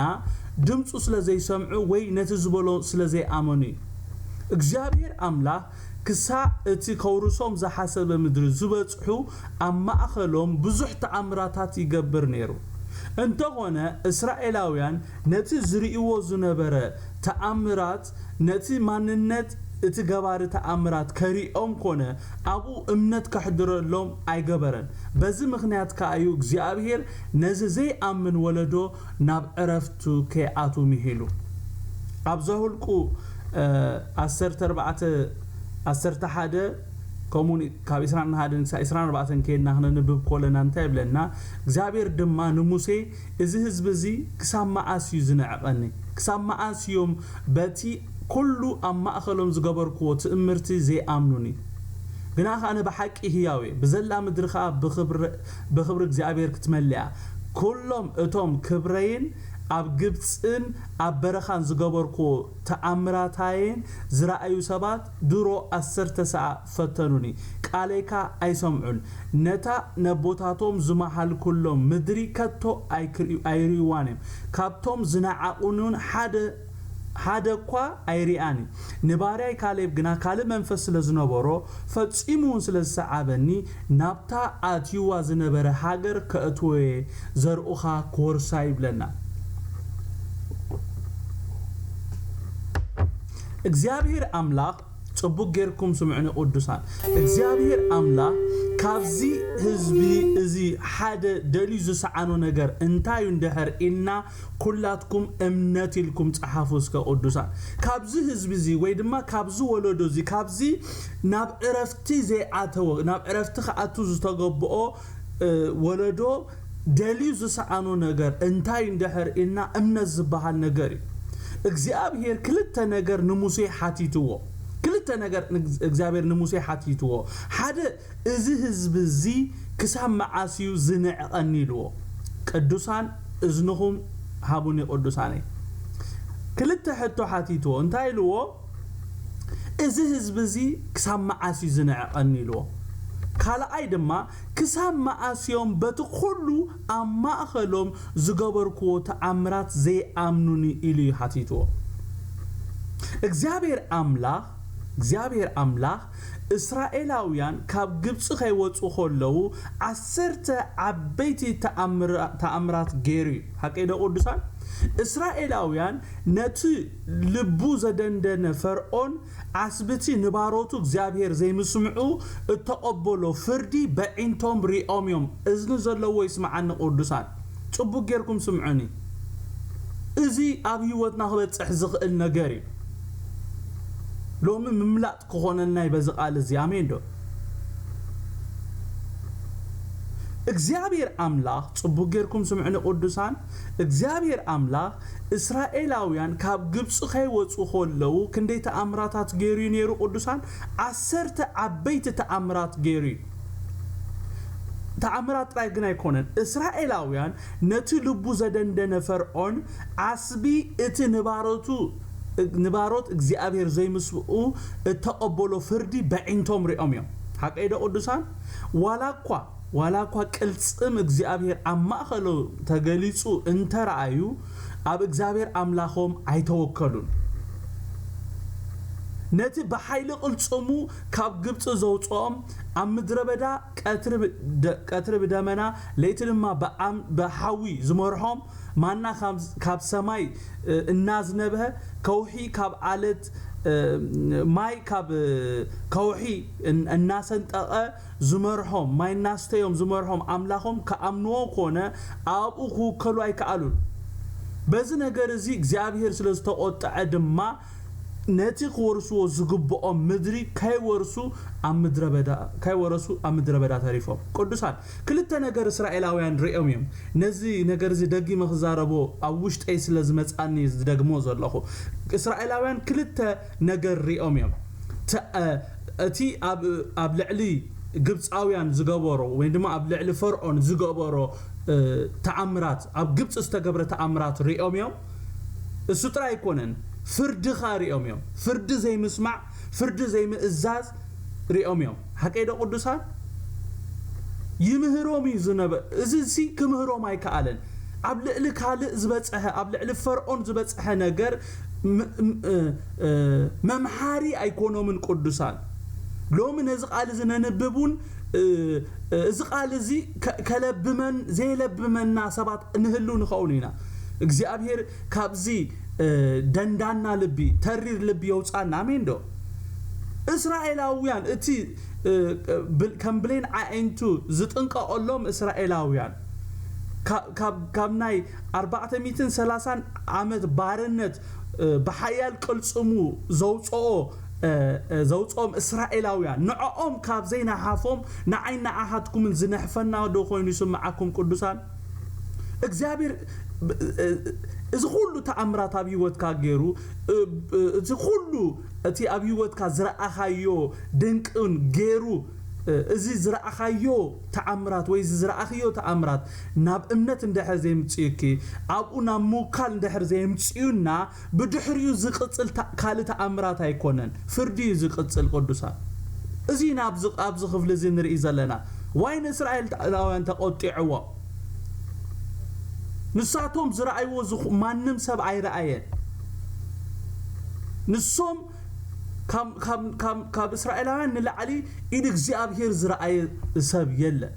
ድምፁ ስለ ዘይሰምዑ ወይ ነቲ ዝበሎ ስለ ዘይኣመኑ እዩ። እግዚኣብሔር ኣምላኽ ክሳዕ እቲ ከውርሶም ዝሓሰበ ምድሪ ዝበጽሑ ኣብ ማእኸሎም ብዙሕ ተኣምራታት ይገብር ነይሩ። እንተኾነ እስራኤላውያን ነቲ ዝርእይዎ ዝነበረ ተኣምራት ነቲ ማንነት እቲ ገባሪ ተኣምራት ከሪኦም ኮነ ኣብኡ እምነት ከሕድረሎም ኣይገበረን። በዚ ምኽንያት ከኣ እዩ እግዚኣብሔር ነዚ ዘይኣምን ወለዶ ናብ ዕረፍቱ ከይኣቱ ምሂሉ። ኣብ ዘሁልቁ ዓሰርተ ኣርባዕተ ዓሰርተ ሓደ ከምኡ ካብ ዕስራን ሓደን ክሳብ ዕስራን ኣርባዕተን ከይድና ክነንብብ ከለና እንታይ ይብለና? እግዚኣብሔር ድማ ንሙሴ እዚ ህዝቢ እዚ ክሳብ መዓስ እዩ ዝንዕቐኒ? ክሳብ መዓስ እዮም በቲ ኩሉ ኣብ ማእኸሎም ዝገበርክዎ ትእምርቲ ዘይኣምኑኒ? ግና ከኣ ኣነ ብሓቂ ህያው እየ፣ ብዘላ ምድሪ ከኣ ብኽብሪ እግዚኣብሔር ክትመልእ እያ። ኩሎም እቶም ክብረይን ኣብ ግብጽን ኣብ በረኻን ዝገበርክዎ ተኣምራታይን ዝረኣዩ ሰባት ድሮ ዓሰርተ ሰዓ ፈተኑኒ፣ ቃለይካ ኣይሰምዑን። ነታ ነቦታቶም ዝመሃልኩሎም ምድሪ ከቶ ኣይክርእዩ- ኣይርእይዋን እዮም። ካብቶም ዝነዓቑኒ እውን ሓደ ሓደ እኳ ኣይርኣን እዩ። ንባርያይ ካሌብ ግና ካልእ መንፈስ ስለ ዝነበሮ፣ ፈጺሙ እውን ስለ ዝሰዓበኒ፣ ናብታ ኣትይዋ ዝነበረ ሃገር ከእትዎ እየ፣ ዘርኡኻ ክወርሳ ይብለና። እግዚኣብሔር ኣምላኽ ጽቡቅ ጌርኩም ስምዑኒ ቅዱሳን። እግዚኣብሔር ኣምላኽ ካብዚ ህዝቢ እዚ ሓደ ደልዩ ዝሰዓኖ ነገር እንታይ እዩ እንድሕር ኢልና ኩላትኩም እምነት ኢልኩም ጸሓፉ እስከ ቅዱሳን። ካብዚ ህዝቢ እዚ ወይ ድማ ካብዚ ወለዶ እዚ ካብዚ ናብ ዕረፍቲ ዘይኣተወ ናብ ዕረፍቲ ክኣቱ ዝተገብኦ ወለዶ ደልዩ ዝሰኣኖ ነገር እንታይ እንድሕር ኢልና እምነት ዝበሃል ነገር እዩ። እግዚኣብሔር ክልተ ነገር ንሙሴ ሓቲትዎ። ክልተ ነገር እግዚኣብሔር ንሙሴ ሓቲትዎ። ሓደ፣ እዚ ህዝቢ እዚ ክሳብ መዓስ እዩ ዝንዕቐኒ ኢልዎ። ቅዱሳን እዝንኹም ሃቡኒ ቅዱሳነይ። ክልተ ሕቶ ሓቲትዎ። እንታይ ኢልዎ? እዚ ህዝቢ እዚ ክሳብ መዓስ እዩ ዝንዕቐኒ ኢልዎ። ካልኣይ ድማ ክሳብ መዓስ እዮም በቲ ኩሉ ኣብ ማእኸሎም ዝገበርክዎ ተኣምራት ዘይኣምኑኒ ኢሉ እዩ ሓቲትዎ። እግዚኣብሔር ኣምላኽ እግዚኣብሔር ኣምላኽ እስራኤላውያን ካብ ግብፂ ከይወፁ ከለዉ ዓሰርተ ዓበይቲ ተኣምራ- ተኣምራት ገይሩ እዩ። ሓቀይ ዶ ቅዱሳን? እስራኤላውያን ነቲ ልቡ ዘደንደነ ፈርዖን ዓስብቲ ንባሮቱ እግዚኣብሔር ዘይምስምዑ እተቐበሎ ፍርዲ በዒንቶም ሪኦም እዮም። እዝኒ ዘለዎ ይስምዓኒ ቅዱሳን። ጽቡቅ ጌርኩም ስምዑኒ። እዚ ኣብ ህይወትና ክበጽሕ ዝኽእል ነገር እዩ። ሎሚ ምምላጥ ክኾነልና እዩ በዚ ቃል እዚ። ኣሜን ዶ? እግዚኣብሔር ኣምላኽ፣ ጽቡቅ ጌርኩም ስምዑኒ ቅዱሳን፣ እግዚኣብሔር ኣምላኽ እስራኤላውያን ካብ ግብጺ ከይወጹ ከለዉ ክንደይ ተኣምራታት ገይሩ እዩ ነይሩ ቅዱሳን? ዓሰርተ ዓበይቲ ተኣምራት ገይሩ እዩ። ተኣምራት ጥራይ ግን ኣይኮነን። እስራኤላውያን ነቲ ልቡ ዘደንደነ ፈርዖን ዓስቢ እቲ ንባሮቱ ንባሮት እግዚኣብሔር ዘይምስኡ እተቐበሎ ፍርዲ በዒንቶም ሪኦም እዮም። ሓቀይ ዶ ቅዱሳን? ዋላ እኳ ዋላ እኳ ቅልጽም እግዚኣብሔር ኣብ ማእኸሎ ተገሊጹ እንተረኣዩ፣ ኣብ እግዚኣብሔር ኣምላኾም ኣይተወከሉን። ነቲ ብሓይሊ ቅልጽሙ ካብ ግብጺ ዘውጽኦም፣ ኣብ ምድረ በዳ ቀትሪ ብ- ደ- ቀትሪ ብደመና ለይቲ ድማ ብኣም- ብሓዊ ዝመርሖም፣ ማና ካብ- ካብ ሰማይ እ፣ እናዝነበ፣ ከውሒ ካብ ዓለት እ፣ ማይ ካብ እ፣ ከውሒ እን- እናሰንጠቐ ዝመርሖም፣ ማይ እናስተዮም ዝመርሖም ኣምላኾም ክኣምንዎ ኮነ ኣብኡ ክውከሉ ኣይከኣሉን። በዚ ነገር እዚ እግዚኣብሔር ስለ ዝተቖጥዐ ድማ ነቲ ክወርስዎ ዝግብኦም ምድሪ ከይወርሱ ኣብ ምድረ በዳ ከይወረሱ ኣብ ምድረ በዳ ተሪፎም። ቅዱሳን ክልተ ነገር እስራኤላውያን ሪኦም እዮም። ነዚ ነገር እዚ ደጊመ ክዛረቦ ኣብ ውሽጠይ ስለ ዝመጻኒ ዝደግሞ ዘለኹ። እስራኤላውያን ክልተ ነገር ሪኦም እዮም። ተ- እ፣ እቲ ኣብ ኣብ ልዕሊ ግብፃውያን ዝገበሮ ወይ ድማ ኣብ ልዕሊ ፈርዖን ዝገበሮ እ፣ ተኣምራት፣ ኣብ ግብፂ ዝተገብረ ተኣምራት ሪኦም እዮም። እሱ ጥራይ ኣይኮነን፣ ፍርድኻ ሪኦም እዮም። ፍርዲ ዘይምስማዕ፣ ፍርዲ ዘይምእዛዝ ሪኦም እዮም። ሓቀይ ዶ ቅዱሳን? ይምህሮም እዩ ዝነበ። እዚ ሲ ክምህሮም ኣይከኣለን። ኣብ ልዕሊ ካልእ ዝበፅሐ፣ ኣብ ልዕሊ ፈርዖን ዝበፅሐ ነገር ም- ም- እ- እ- መምሓሪ ኣይኮኖምን ቅዱሳን። ሎሚ ነዚ ቃል እዚ ነንብብ እውን እ- እ- እዚ ቃል እዚ ከ- ከለብመን ዘየለብመና ሰባት ንህልው ንኸውን ኢና። እግዚኣብሔር ካብዚ እ፣ ደንዳና ልቢ፣ ተሪር ልቢ የውፃና። ኣሜን ዶ? እስራኤላውያን እቲ እ፣ ብል- ከም ብሌን ዓዒንቱ ዝጥንቀቐሎም እስራኤላውያን ካብ- ካብ- ካብ ናይ ኣርባዕተ ሚእትን ሰላሳን ዓመት ባርነት እ፣ ብሓያል ቅልፅሙ ዘውፅኦ እ፣ እ፣ ዘውፅኦም እስራኤላውያን ንዕኦም ካብ ዘይነሓፎም ንዓይ ንዓኻትኩምን ዝነሕፈና ዶ ኮይኑ ይስምዓኩም ቅዱሳን? እግዚኣብሔር ብ- እ- እዚ ኩሉ ተኣምራት ኣብ ህይወትካ ገይሩ እ- እ- እዚ ኩሉ እቲ ኣብ ህይወትካ ዝረኣኻዮ ድንቅን ገይሩ እ- እዚ ዝረኣኻዮ ተኣምራት ወይ እዚ ዝረኣኽዮ ተኣምራት ናብ እምነት እንድሕር ዘይምፅዩኪ ኣብኡ ናብ ምውካል እንድሕር ዘይምፅዩና ብድሕሪኡ ዝቕፅል ታ- ካልእ ተኣምራት ኣይኮነን ፍርዲ እዩ ዝቕፅል ቅዱሳን እዚ ኢና ኣብዚ ኣብዚ ክፍሊ እዚ ንርኢ ዘለና ዋይ ንእስራኤላውያን ተቆጢዕዎ ንሳቶም ዝረኣይዎ ዝኹ- ማንም ሰብ ኣይረኣየን ንሶም ካብ- ካብ- ካብ- ካብ እስራኤላውያን ንላዕሊ ኢድ እግዚኣብሔር ዝረኣየ ሰብ የለን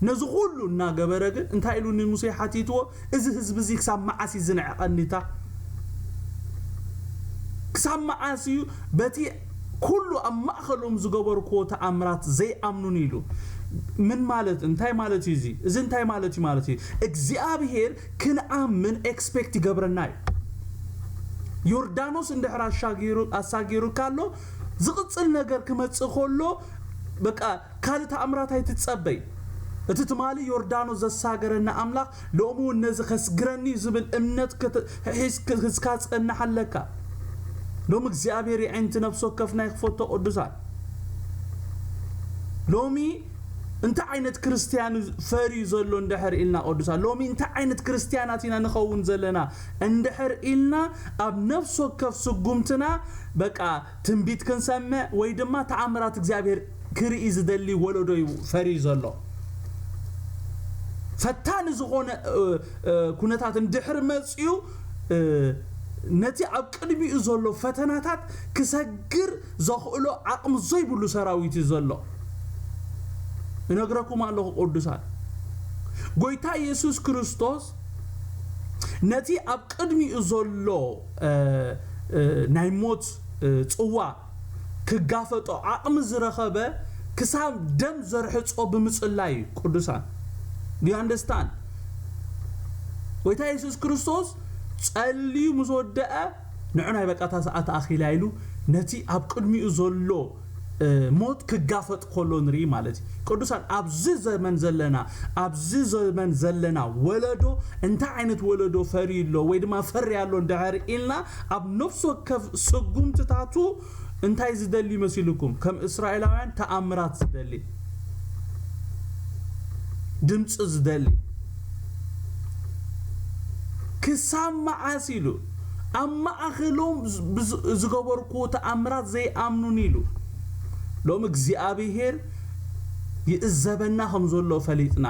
ነዚ ኩሉ እናገበረ ግን እንታይ ኢሉ ንሙሴ ሓቲትዎ እዚ ህዝቢ እዚ ክሳብ መዓስ እዩ ዝንዕቐኒታ ክሳብ መዓስ እዩ በቲ ኩሉ ኣብ ማእኸሎም ዝገበርክዎ ተኣምራት ዘይኣምኑን ኢሉ ምን ማለት እንታይ ማለት እዩ እዚ እዚ እንታይ ማለት እዩ ማለት እዩ እግዚኣብሔር ክንኣምን ኤክስፔክት ይገብረና እዩ ዮርዳኖስ እንድሕር ኣሻጊሩ ኣሳጊሩ ካሎ ዝቕፅል ነገር ክመፅእ ከሎ በቃ ካልእ ተኣምራት ኣይትፀበይ እቲ ትማሊ ዮርዳኖስ ዘሳገረና ኣምላኽ ሎሚ እውን ነዚ ከስግረኒ እዩ ዝብል እምነት ሒዝካ ዝፀንሕ ኣለካ ሎም እግዚኣብሔር የዒንቲ ነፍሲ ወከፍና ይክፈቶ ቅዱሳን ሎሚ እንታይ ዓይነት ክርስትያን ፈርዩ ዘሎ እንድሕር ኢልና ቅዱሳን ሎሚ እንታይ ዓይነት ክርስትያናት ኢና ንኸውን ዘለና እንድሕር ኢልና ኣብ ነፍሲ ወከፍ ስጉምትና በቃ ትንቢት ክንሰምዕ ወይ ድማ ተኣምራት እግዚኣብሔር ክርኢ ዝደሊ ወለዶ እዩ ፈርዩ ዘሎ ፈታኒ ዝኾነ ኩነታት እንድሕር መፅዩ ነቲ ኣብ ቅድሚኡ ዘሎ ፈተናታት ክሰግር ዘኽእሎ ዓቕሚ ዘይብሉ ሰራዊት እዩ ዘሎ። እነግረኩም ኣለኹ ቅዱሳን፣ ጎይታ ኢየሱስ ክርስቶስ ነቲ ኣብ ቅድሚኡ ዘሎ ናይ ሞት ጽዋ ክጋፈጦ ዓቕሚ ዝረኸበ ክሳብ ደም ዘርሕጾ ብምጽላይ እዩ። ቅዱሳን፣ do you understand? ጎይታ የሱስ ክርስቶስ ጸልዩ ምስ ወደአ፣ ንዑ ናይ በቃ እታ ሰዓት ኣኺላ ኢሉ ነቲ ኣብ ቅድሚኡ ዘሎ ሞት ክጋፈጥ ከሎ ንርኢ ማለት እዩ። ቅዱሳን፣ ኣብዚ ዘመን ዘለና ኣብዚ ዘመን ዘለና ወለዶ እንታይ ዓይነት ወለዶ ፈርዩ ኣሎ ወይ ድማ ፈርዩ ኣሎ እንድሕር ኢልና፣ ኣብ ነፍሲ ወከፍ ስጉምትታቱ እንታይ ዝደሊ መሲልኩም? ከም እስራኤላውያን ተኣምራት ዝደሊ፣ ድምፂ ዝደሊ፣ ክሳብ መዓስ ኢሉ ኣብ ማእኸሎም ዝገበርኩዎ ተኣምራት ዘይኣምኑን ኢሉ። ሎም እግዚኣብሄር ይእዘበና ከም ዘሎ ፈሊጥና፣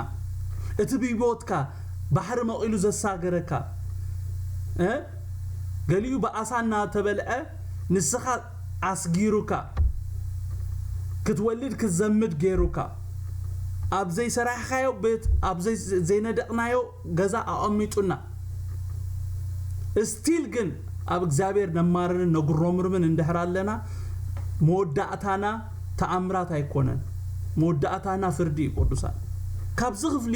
እቲ ብሂወትካ ባሕሪ መቒሉ ዘሳገረካ፣ ገሊኡ ብኣሳ እናተበልዐ ንስኻ ኣስጊሩካ፣ ክትወልድ ክትዘምድ ገይሩካ፣ ኣብ ዘይሰራሕካዮ ቤት፣ ኣብ ዘይነደቕናዮ ገዛ ኣቐሚጡና፣ እስቲል ግን ኣብ እግዚኣብሔር ነማርርን ነጉሮምርምን እንድሕር ኣለና፣ መወዳእታና ተኣምራት ኣይኮነን። መወዳእታና ፍርዲ እዩ። ቅዱሳን፣ ካብዚ ክፍሊ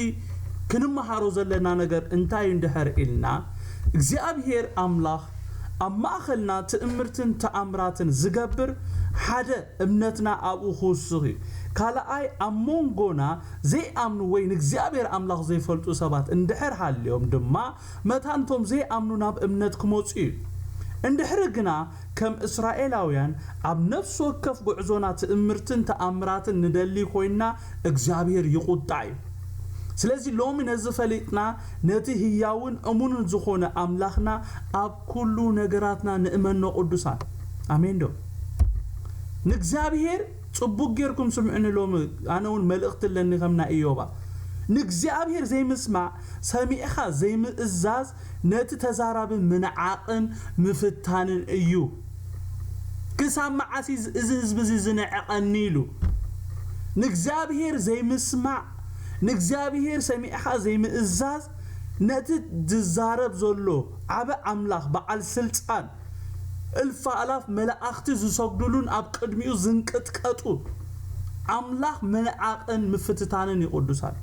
ክንመሃሮ ዘለና ነገር እንታይ እዩ እንድሕር ኢልና፣ እግዚኣብሔር ኣምላኽ ኣብ ማእኸልና ትእምርትን ተኣምራትን ዝገብር፣ ሓደ፣ እምነትና ኣብኡ ክውስኽ እዩ። ካልኣይ፣ ኣብ መንጎና ዘይኣምኑ ወይ ንእግዚኣብሔር ኣምላኽ ዘይፈልጡ ሰባት እንድሕር ሃልዮም ድማ፣ መታንቶም ዘይኣምኑ ናብ እምነት ክመጹ እዩ። እንድሕሪ ግና ከም እስራኤላውያን ኣብ ነፍሲ ወከፍ ጉዕዞና ትእምርትን ተኣምራትን ንደሊ ኮይንና፣ እግዚኣብሔር ይቑጣዕ እዩ። ስለዚ ሎሚ ነዚ ፈሊጥና፣ ነቲ ህያውን እሙንን ዝኾነ ኣምላኽና ኣብ ኩሉ ነገራትና ንእመኖ ቅዱሳን። ኣሜን ዶ? ንእግዚኣብሔር ጽቡቅ ጌርኩም ስምዕኒ። ሎሚ ኣነ እውን መልእኽቲ ኣለኒ ከምና ኢዮባ። ንእግዚኣብሔር ዘይምስማዕ፣ ሰሚዕኻ ዘይምእዛዝ፣ ነቲ ተዛራቢ ምንዓቕን ምፍታንን እዩ። ክሳብ መዓስ እዚ ህዝቢ እዚ ዝንዕቐኒ ኢሉ? ንእግዚኣብሔር ዘይምስማዕ፣ ንእግዚኣብሔር ሰሚዕኻ ዘይምእዛዝ፣ ነቲ ዝዛረብ ዘሎ ዓቢ ኣምላኽ በዓል ስልጣን፣ እልፍ ኣእላፍ መላእኽቲ ዝሰግዱሉን ኣብ ቅድሚኡ ዝንቅጥቀጡ ኣምላኽ ምንዓቕን ምፍትታንን እዩ። ቅዱሳን፣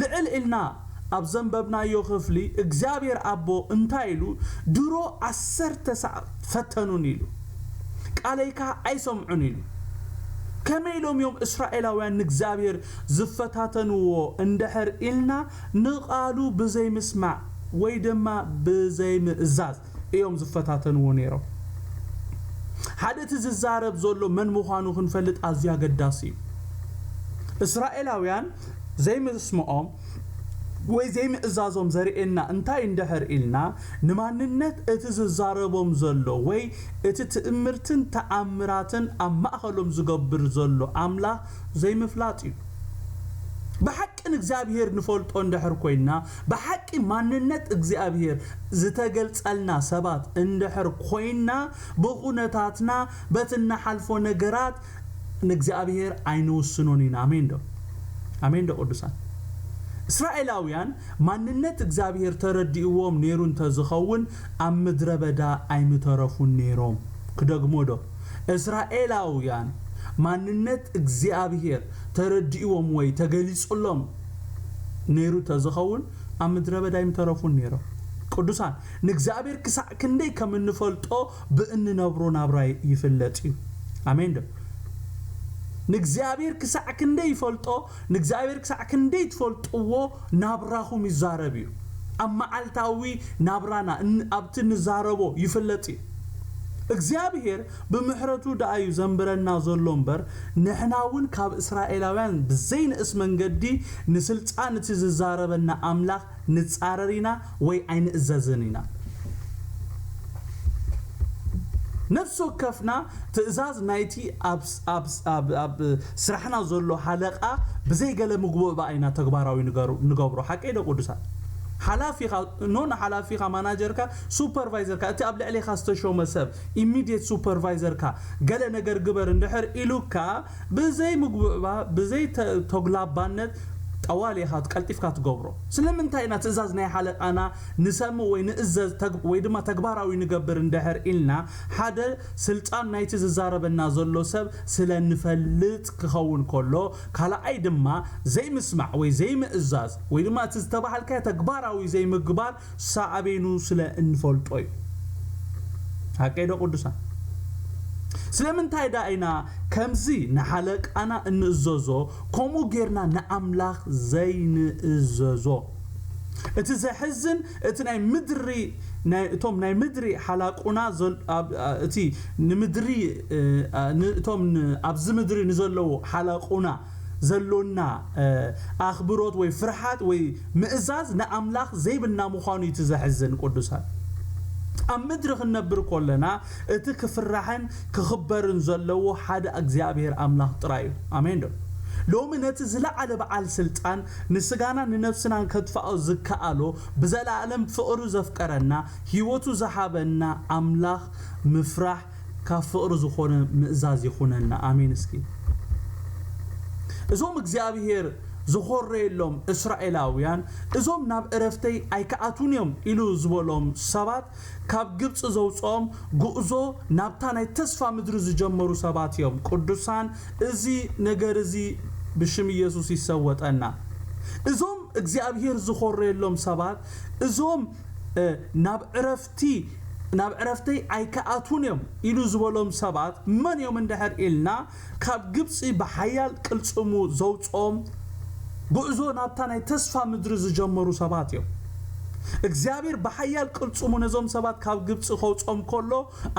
ልዕል ኢልና ኣብ ዘንበብናዮ ክፍሊ እግዚኣብሔር ኣቦ እንታይ ኢሉ? ድሮ ዓሰርተ ሳዕ ፈተኑን ኢሉ፣ ቃለይካ ኣይሰምዑን ኢሉ። ከመይ ኢሎም እዮም እስራኤላውያን ንእግዚኣብሔር ዝፈታተንዎ እንድሕር ኢልና፣ ንቓሉ ብዘይምስማዕ ወይ ድማ ብዘይምእዛዝ እዮም ዝፈታተንዎ ነይሮም። ሓደ እቲ ዝዛረብ ዘሎ መን ምዃኑ ክንፈልጥ ኣዝዩ ኣገዳሲ እዩ። እስራኤላውያን ዘይምስምዖም ወይ ዘይምእዛዞም ዘርእየና እንታይ እንድሕር ኢልና፣ ንማንነት እቲ ዝዛረቦም ዘሎ ወይ እቲ ትእምርትን ተኣምራትን ኣብ ማእኸሎም ዝገብር ዘሎ ኣምላኽ ዘይምፍላጥ እዩ። ብሓቂ ንእግዚኣብሔር ንፈልጦ እንድሕር ኮይንና፣ ብሓቂ ማንነት እግዚኣብሔር ዝተገልጸልና ሰባት እንድሕር ኮይንና፣ ብኹነታትና፣ በቲ እንሓልፎ ነገራት ንእግዚኣብሔር ኣይንውስኖን ኢና። ኣሜን ዶ? ኣሜን ዶ ቅዱሳን? እስራኤላውያን ማንነት እግዚኣብሔር ተረዲእዎም ነይሩ እንተዝኸውን፣ ኣብ ምድረ በዳ ኣይምተረፉን ነይሮም። ክደግሞ ዶ? እስራኤላውያን ማንነት እግዚኣብሔር ተረዲእዎም ወይ ተገሊጹሎም ነይሩ እንተዝኸውን፣ ኣብ ምድረ በዳ ኣይምተረፉን ነይሮም። ቅዱሳን፣ ንእግዚኣብሔር ክሳዕ ክንደይ ከም እንፈልጦ ብእንነብሮ ናብራ ይፍለጥ እዩ። ኣሜን ዶ? ንእግዚኣብሔር ክሳዕ ክንደይ ይፈልጦ፣ ንእግዚኣብሔር ክሳዕ ክንደይ ትፈልጥዎ ናብራኹም ይዛረብ እዩ። ኣብ መዓልታዊ ናብራና፣ እን-፣ ኣብቲ ንዛረቦ ይፍለጥ እዩ። እግዚኣብሔር ብምሕረቱ ደኣ እዩ ዘንብረና ዘሎ እምበር፣ ንሕና እውን ካብ እስራኤላውያን ብዘይንእስ መንገዲ ንስልጣን እቲ ዝዛረበና ኣምላኽ ንጻረር ኢና ወይ ኣይንእዘዝን ኢና። ነፍሲ ወከፍና ትእዛዝ ናይቲ ኣብ፣ ኣብ፣ ኣብ፣ ኣብ ስራሕና ዘሎ ሃለቃ ብዘይ ገለ ምግቦእ ብኣይና ተግባራዊ ንገሩ-፣ ንገብሮ። ሓቀይ ዶ ቅዱሳት? ሓላፊኻ፣ ኖን ሓላፊኻ፣ ማናጀርካ፣ ሱፐርቫይዘርካ፣ እቲ ኣብ ልዕሌኻ ዝተሾመ ሰብ፣ ኢሚድየት ሱፐርቫይዘርካ፣ ገለ ነገር ግበር እንድሕር ኢሉካ፣ ብዘይ ምግቡዕባ፣ ብዘይ ተ- ተጉላባነት፣ ጠዋል ኢኻ ቀልጢፍካ ትገብሮ። ስለምንታይ ኢና ትእዛዝ ናይ ሓለቃና ንሰምዕ ወይ ንእዘዝ ተግ- ወይ ድማ ተግባራዊ ንገብር እንድሕር ኢልና፣ ሓደ ስልጣን ናይቲ ዝዛረበና ዘሎ ሰብ ስለ ንፈልጥ ክኸውን ከሎ፣ ካልኣይ ድማ ዘይምስማዕ ወይ ዘይምእዛዝ ወይ ድማ እቲ ዝተባሃልካዮ ተግባራዊ ዘይምግባር ሳዕቤኑ ስለ እንፈልጦ እዩ። ሓቀይ ዶ ቅዱሳን? ስለምንታይ ደኣ ኢና ከምዚ ንሓለቃና እንእዘዞ፣ ከምኡ ጌርና ንኣምላኽ ዘይንእዘዞ? እቲ ዘሕዝን፣ እቲ ናይ ምድሪ ናይ እቶም ናይ ምድሪ ሓላቁና ዘል- ኣብ- አ- እቲ ንምድሪ እ፣ አ- ን- እቶም ን- ኣብዚ ምድሪ ንዘለዉ ሓላቁና ዘሎና እ፣ ኣኽብሮት ወይ ፍርሓት ወይ ምእዛዝ ንኣምላኽ ዘይብልና ምዃኑ እዩ እቲ ዘሕዝን። ቅዱሳን፣ ኣብ ምድሪ ክንነብር ከለና እቲ ክፍራሕን ክኽበርን ዘለዎ ሓደ እግዚኣብሔር ኣምላኽ ጥራይ እዩ። ኣሜን ዶ? ሎሚ ነቲ ዝለዓለ በዓል ስልጣን ንስጋና ንነፍስናን ከጥፍኦ ዝከኣሎ ብዘለኣለም ፍቕሩ ዘፍቀረና ህይወቱ ዝሃበና ኣምላኽ ምፍራሕ ካብ ፍቕሪ ዝኾነ ምእዛዝ ይኹነና። ኣሜን። እስኪ እዞም እግዚኣብሔር ዝኾረየሎም እስራኤላውያን እዞም ናብ ዕረፍተይ ኣይከኣቱን እዮም ኢሉ ዝበሎም ሰባት ካብ ግብፂ ዘውፅኦም ጉዕዞ ናብታ ናይ ተስፋ ምድሪ ዝጀመሩ ሰባት እዮም። ቅዱሳን፣ እዚ ነገር እዚ ብሽም ኢየሱስ ይሰወጠና። እዞም እግዚኣብሔር ዝኾረየሎም ሰባት እዞም እ፣ ናብ ዕረፍቲ ናብ ዕረፍተይ ኣይከኣቱን እዮም ኢሉ ዝበሎም ሰባት መን እዮም እንድሕር ኢልና፣ ካብ ግብፂ ብሓያል ቅልፅሙ ዘውፅኦም ጉዕዞ ናብታ ናይ ተስፋ ምድሪ ዝጀመሩ ሰባት እዮም። እግዚኣብሔር ብሓያል ቅልፅሙ ነዞም ሰባት ካብ ግብፂ ከውፅኦም ከሎ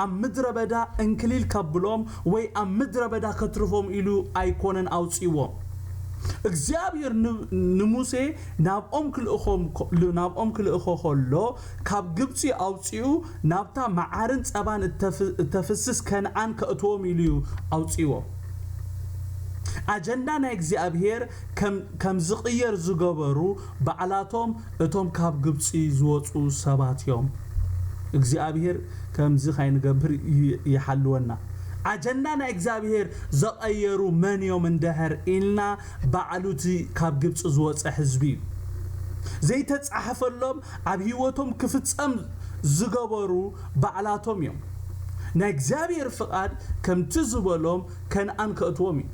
ኣብ ምድረ በዳ እንክሊል ከብሎም ወይ ኣብ ምድረ በዳ ከትርፎም ኢሉ ኣይኮነን ኣውፅዎም። እግዚኣብሔር ን- ንሙሴ ናብኦም ክልእኾም ኮ- ናብኦም ክልእኾ ከሎ ካብ ግብፂ ኣውፂኡ ናብታ መዓርን ፀባን እተፍ- እተፍስስ ከነኣን ከእትዎም ኢሉ እዩ ኣውፂዎም። ኣጀንዳ ናይ እግዚኣብሔር ከም ከም ዝቕየር ዝገበሩ ባዕላቶም እቶም ካብ ግብፂ ዝወፁ ሰባት እዮም። እግዚኣብሔር ከምዚ ካይንገብር ይ- ይሓልወና። ኣጀንዳ ናይ እግዚኣብሔር ዘቐየሩ መን እዮም እንድሕር ኢልና፣ ባዕሉ እቲ ካብ ግብፂ ዝወፀ ህዝቢ እዩ። ዘይተፃሕፈሎም ኣብ ህይወቶም ክፍፀም ዝገበሩ ባዕላቶም እዮም። ናይ እግዚኣብሔር ፍቓድ ከምቲ ዝበሎም ከነኣን ከእትዎም እዩ።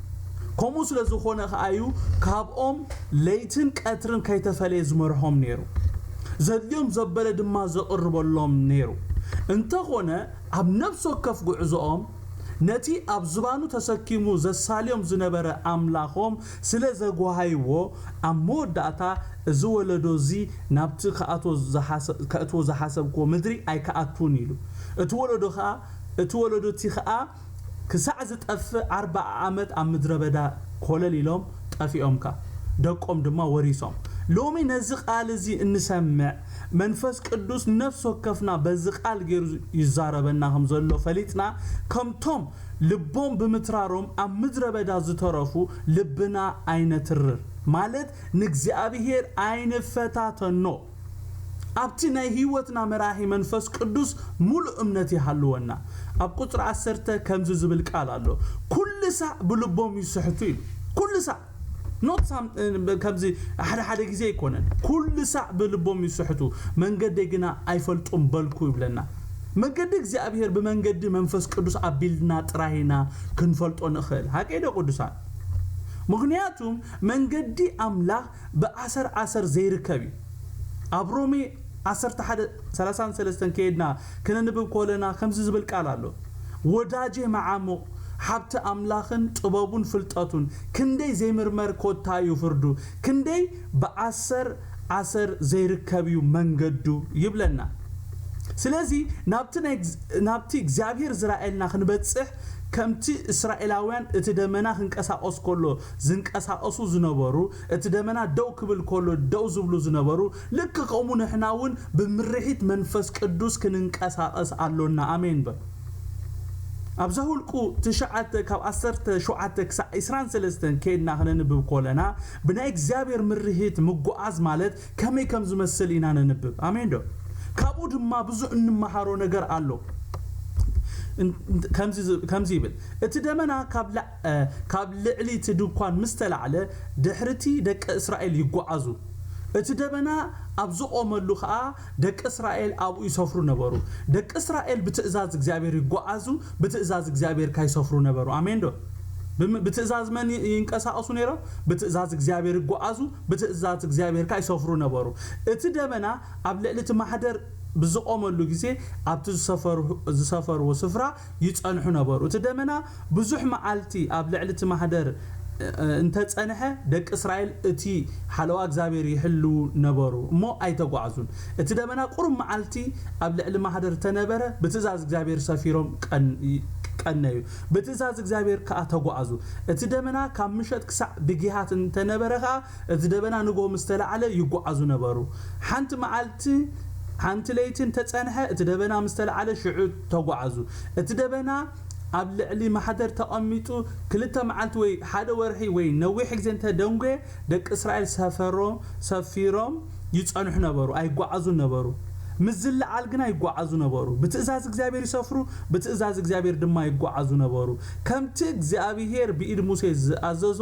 ከምኡ ስለ ዝኾነ ከኣ እዩ ካብኦም ለይትን ቀትርን ከይተፈለየ ዝመርሖም ነይሩ። ዘድልዮም ዘበለ ድማ ዘቕርበሎም ነይሩ። እንተኾነ ኣብ ነፍሲ ወከፍ ጉዕዞኦም ነቲ ኣብ ዝባኑ ተሰኪሙ ዘሳልዮም ዝነበረ ኣምላኾም ስለ ዘጓሃይዎ፣ ኣብ መወዳእታ እዚ ወለዶ እዚ ናብቲ ክኣትዎ ዝሓሰ- ከእትዎ ዝሓሰብክዎ ምድሪ ኣይክኣቱን ኢሉ። እቲ ወለዶ ኸኣ እቲ ወለዶ እቲ ኸኣ ክሳዕ ዝጠፍእ ኣርብዓ ዓመት ኣብ ምድረ በዳ ኮለል ኢሎም ጠፊኦምካ፣ ደቆም ድማ ወሪሶም። ሎሚ ነዚ ቃል እዚ እንሰምዕ መንፈስ ቅዱስ ነፍሲ ወከፍና በዚ ቃል ገይሩ ይዛረበና ከም ዘሎ ፈሊጥና፣ ከምቶም ልቦም ብምትራሮም ኣብ ምድረ በዳ ዝተረፉ ልብና ኣይነትርር፣ ማለት ንእግዚኣብሔር ኣይንፈታተኖ። ኣብቲ ናይ ህይወትና መራሒ መንፈስ ቅዱስ ሙሉእ እምነት ይሃልወና። ኣብ ቁፅሪ ዓሰርተ ከምዚ ዝብል ቃል ኣሎ፣ ኩሉ ሳዕ ብልቦም ይስሕቱ ኢሉ። ኩሉ ሳዕ ኖት ሳም- ከምዚ ሓደ ሓደ ግዜ ኣይኮነን። ኩሉ ሳዕ ብልቦም ይስሕቱ፣ መንገደይ ግና ኣይፈልጡን በልኩ ይብለና። መንገዲ እግዚኣብሔር ብመንገዲ መንፈስ ቅዱስ ኣቢልና ጥራይ ኢና ክንፈልጦ ንኽእል። ሓቀይ ዶ ቅዱሳን? ምኽንያቱም መንገዲ ኣምላኽ ብኣሰር ኣሰር ዘይርከብ እዩ። ኣብ ሮሜ ዓሰርተ ሓደ ሰላሳን ሰለስተን ከየድና ክነንብብ ከለና ከምዚ ዝብል ቃል ኣሎ፣ ወዳጄ መዓሙቕ ሃብቲ ኣምላኽን ጥበቡን ፍልጠቱን ክንደይ ዘይምርመር ኮታ እዩ ፍርዱ፣ ክንደይ ብኣሰር ኣሰር ዘይርከብ እዩ መንገዱ ይብለና። ስለዚ ናብቲ ናይ እግዚኣብ- ናብቲ እግዚኣብሔር ዝረኣየልና ክንበጽሕ ከምቲ እስራኤላውያን እቲ ደመና ክንቀሳቐስ ከሎ ዝንቀሳቐሱ ዝነበሩ፣ እቲ ደመና ደው ክብል ከሎ ደው ዝብሉ ዝነበሩ፣ ልክ ከምኡ ንሕና እውን ብምርሒት መንፈስ ቅዱስ ክንንቀሳቐስ ኣሎና። ኣሜን በል። ኣብ ዘሁልቁ ትሽዓተ ካብ ዓሰርተ ሸውዓተ ክሳዕ ዕስራን ሰለስተን ከይድና ክነንብብ ኮለና፣ ብናይ እግዚኣብሔር ምርሂት ምጉዓዝ ማለት ከመይ ከም ዝመስል ኢና ነንብብ። ኣሜን ዶ? ካብኡ ድማ ብዙ እንመሃሮ ነገር ኣሎ። እን-፣ ከምዚ ዝ-፣ ከምዚ ይብል፣ እቲ ደመና ካብ ላ-፣ እ፣ ካብ ልዕሊ እቲ ድኳን ምስ ተላዕለ፣ ድሕርቲ ደቂ እስራኤል ይጓዓዙ። እቲ ደመና ኣብ ዝቖመሉ ኸኣ ደቂ እስራኤል ኣብኡ ይሰፍሩ ነበሩ። ደቂ እስራኤል ብትእዛዝ እግዚኣብሔር ይጓዓዙ፣ ብትእዛዝ እግዚኣብሔር ከኣ ይሰፍሩ ነበሩ። ኣሜን ዶ? ብም-፣ ብትእዛዝ መን ይ-፣ ይንቀሳቐሱ ነይሮም? ብትእዛዝ እግዚኣብሔር ይጓዓዙ፣ ብትእዛዝ እግዚኣብሔር ከኣ ይሰፍሩ ነበሩ። እቲ ደመና ኣብ ልዕሊ እቲ ማሕደር ብዝቖመሉ ግዜ ኣብቲ ዝሰፈሩ-፣ ዝሰፈርዎ ስፍራ ይጸንሑ ነበሩ። እቲ ደመና ብዙሕ መዓልቲ ኣብ ልዕሊ እቲ ማሕደር፣ እ፣ እንተጸንሐ፣ ደቂ እስራኤል እቲ ሓለዋ እግዚኣብሔር ይሕልዉ ነበሩ እሞ ኣይተጓዕዙን። እቲ ደመና ቁሩብ መዓልቲ ኣብ ልዕሊ ማሕደር ተነበረ፣ ብትእዛዝ እግዚኣብሔር ሰፊሮም ቀን-፣ ቀነዩ። ብትእዛዝ እግዚኣብሔር ከኣ ተጓዕዙ። እቲ ደመና ካብ ምሸት ክሳዕ ብጊሃት እንተነበረ ከኣ፣ እቲ ደበና ንግሆ ምስ ተላዕለ ይጓዓዙ ነበሩ። ሓንቲ መዓልቲ፣ ሓንቲ ለይቲ እንተጸንሐ፣ እቲ ደበና ምስ ተላዕለ ሽዑ ተጓዓዙ። እቲ ደበና ኣብ ልዕሊ ማሕደር ተቐሚጡ ክልተ መዓልቲ ወይ ሓደ ወርሒ ወይ ነዊሕ ግዜ እንተ ደንጎየ፣ ደቂ እስራኤል ሰፈሮም፣ ሰፊሮም ይጸንሑ ነበሩ፣ ኣይጓዓዙን ነበሩ። ምስ ዝለዓል ግና ይጓዓዙ ነበሩ። ብትእዛዝ እግዚኣብሔር ይሰፍሩ፣ ብትእዛዝ እግዚኣብሔር ድማ ይጓዓዙ ነበሩ። ከምቲ እግዚኣብሔር ብኢድ ሙሴ ዝኣዘዞ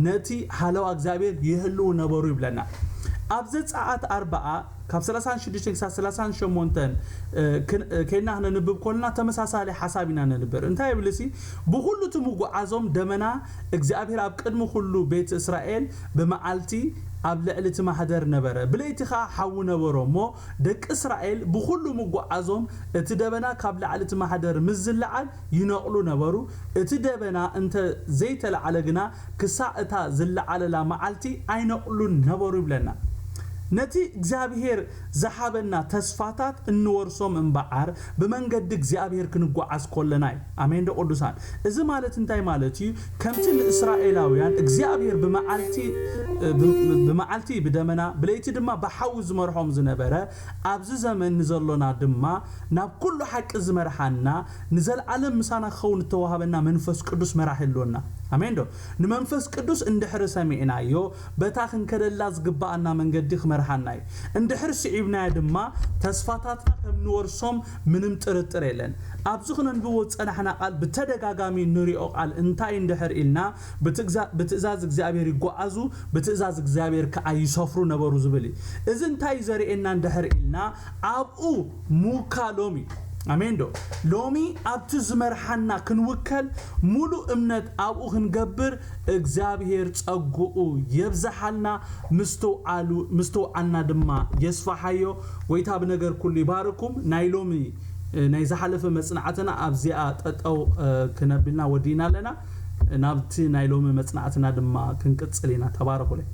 ነቲ ሃለዋ እግዚኣብሔር ይህልዉ ነበሩ ይብለና። ኣብ ዘጸኣት ኣርብዓ ካብ ሰላሳን ሽዱሽተን ክሳብ ሰላሳን ሸሞንተን፣ እ፣ ክን-፣ እ፣ ከይድና ክነንብብ ከለና ተመሳሳሊ ሓሳብ ኢና ነንብር። እንታይ ይብል እሲ? ብኹሉ እቲ ምጉዓዞም ደመና እግዚኣብሔር ኣብ ቅድሚ ኩሉ ቤት እስራኤል ብመዓልቲ ኣብ ልዕሊ እቲ ማሕደር ነበረ፣ ብለይቲ ኸኣ ሓዊ ነበሮ እሞ፣ ደቂ እስራኤል ብኹሉ ምጉዓዞም እቲ ደበና ካብ ላዕሊ እቲ ማሕደር ምስ ዝለዓል ይነቕሉ ነበሩ። እቲ ደበና እንተ ዘይተላዕለ ግና ክሳዕ እታ ዝለዓለላ መዓልቲ ኣይነቕሉን ነበሩ ይብለና። ነቲ እግዚኣብሔር ዝሃበና ተስፋታት እንወርሶም እምበኣር ብመንገዲ እግዚኣብሔር ክንጓዓዝ ኮለና እዩ። ኣሜን ዶ ቅዱሳን? እዚ ማለት እንታይ ማለት እዩ? ከምቲ ንእስራኤላውያን እግዚኣብሔር ብመዓልቲ፣ ብ-፣ ብመዓልቲ ብደመና፣ ብለይቲ ድማ ብሓዊ ዝመርሖም ዝነበረ፣ ኣብዚ ዘመን ንዘሎና ድማ ናብ ኩሉ ሓቂ ዝመርሓና፣ ንዘለዓለም ምሳና ክኸውን እተዋሃበና መንፈስ ቅዱስ መራሒ ኣሎና። ኣሜን ዶ? ንመንፈስ ቅዱስ እንድሕሪ ሰሚዕናዮ፣ በታ ክንከደላ ዝግብኣና መንገዲ ክመርሓና እዩ። እንድሕር ስዒብናዮ ድማ፣ ተስፋታትና ከም ንወርሶም ምንም ጥርጥር የለን። ኣብዚ ክነንብቦ ዝጸናሕና ቃል፣ ብተደጋጋሚ ንሪኦ ቃል እንታይ እንድሕር ኢልና፣ ብትግዛ-፣ ብትእዛዝ እግዚኣብሔር ይጓዓዙ፣ ብትእዛዝ እግዚኣብሔር ከኣ ይሰፍሩ ነበሩ ዝብል እዩ። እዚ እንታይ እዩ ዘርእየና እንድሕር ኢልና፣ ኣብኡ ምውካሎም እዩ። ኣሜን ዶ? ሎሚ ኣብቲ ዝመርሓና ክንውከል፣ ሙሉእ እምነት ኣብኡ ክንገብር እግዚኣብሔር ጸግኡ የብዝሓልና፣ ምስትውዓሉ-፣ ምስትውዓልና ድማ የስፍሓዮ። ጎይታ ብነገር ኩሉ ይባርኩም። ናይ ሎሚ፣ እ፣ ናይ ዝሓለፈ መጽናዕትና ኣብዚኣ ጠጠው፣ እ፣ ክነብልና ወዲእና ኣለና። ናብቲ ናይ ሎሚ መጽናዕትና ድማ ክንቅጽል ኢና። ተባረኹለይ።